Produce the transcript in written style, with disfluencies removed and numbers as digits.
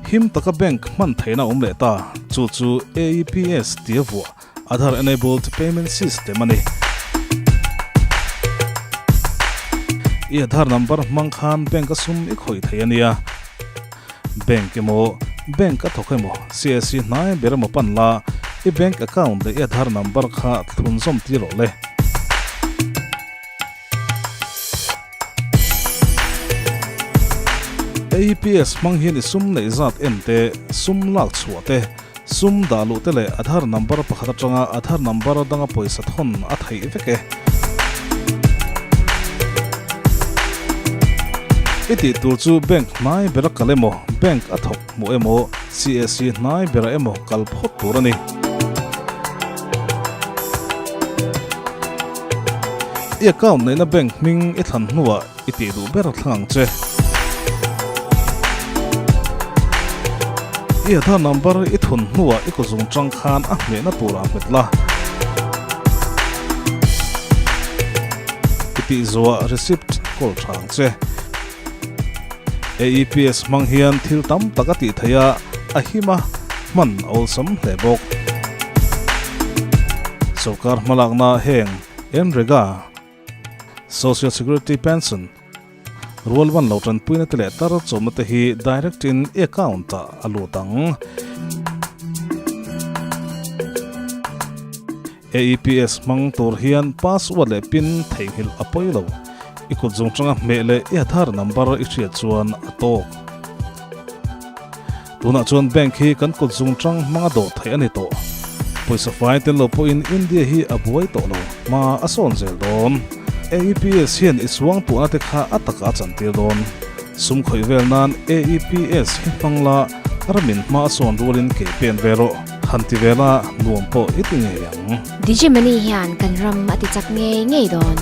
Him taka bank hman theihna a awm leh ta, chu chu AEPS tia vuah Aadhaar Enabled Payment System a ni. I Aadhaar number hmang khan bank a sum i khawih thei a nia. Bank emaw, bank a thawk emaw, CSC hnai ber emaw pan la, i bank account leh i Aadhaar number kha thlunzawm tir rawh le. AEPS hmang hian i sum neih zat en te, sum lak chhuah te, sum dah luh te leh Aadhaar number pakhat atanga Aadhaar number danga pawisa thawn a theih vek e. I tih tur chu bank hnai bera kal emaw, bank a thawk hmuh emaw, CSC hnai bera emaw kal phawt tur a ni. I account neihna bank hming i thlan hnuah i tih duh ber thlang ang che. I Aadhaar number i thun hnuah i kawzung tang khan a hmehna turah hmet la. I tih zuah receipt kawl tha ang che. AEPS hmang hian thil tam tak a tih theih a, a him a, hman a awlsam hle bawk. Sorkar hmalakna heng NREGA, Social Security Pension, rualban lo tanpuina te leh tar chawmna te hi direct in i account ah a lut ang. AEPS hmang tur hian password leh pin theihnghilh a pawi lo. I kut zawng tanga hmeh leh i Aadhaar number i hriat chuan a tawk. Tunah chuan bank hi kan kut zung tang hmanga dawh theih a ni tawh. Pawisa fai tel lo pawhin India hi a buai tawh lo, hma a sawn zel dawn. AEPS hian i suang tuahna te kha a takah a chantir dawn. Sum khawih vel nan AEPS hi hmang la, ramin hma a sawn rualin ke pen ve rawh. Han ti ve la, nuam pawh i ti ngei ang. Digimoney hian kan ram a ti chak ngei ngei dawn.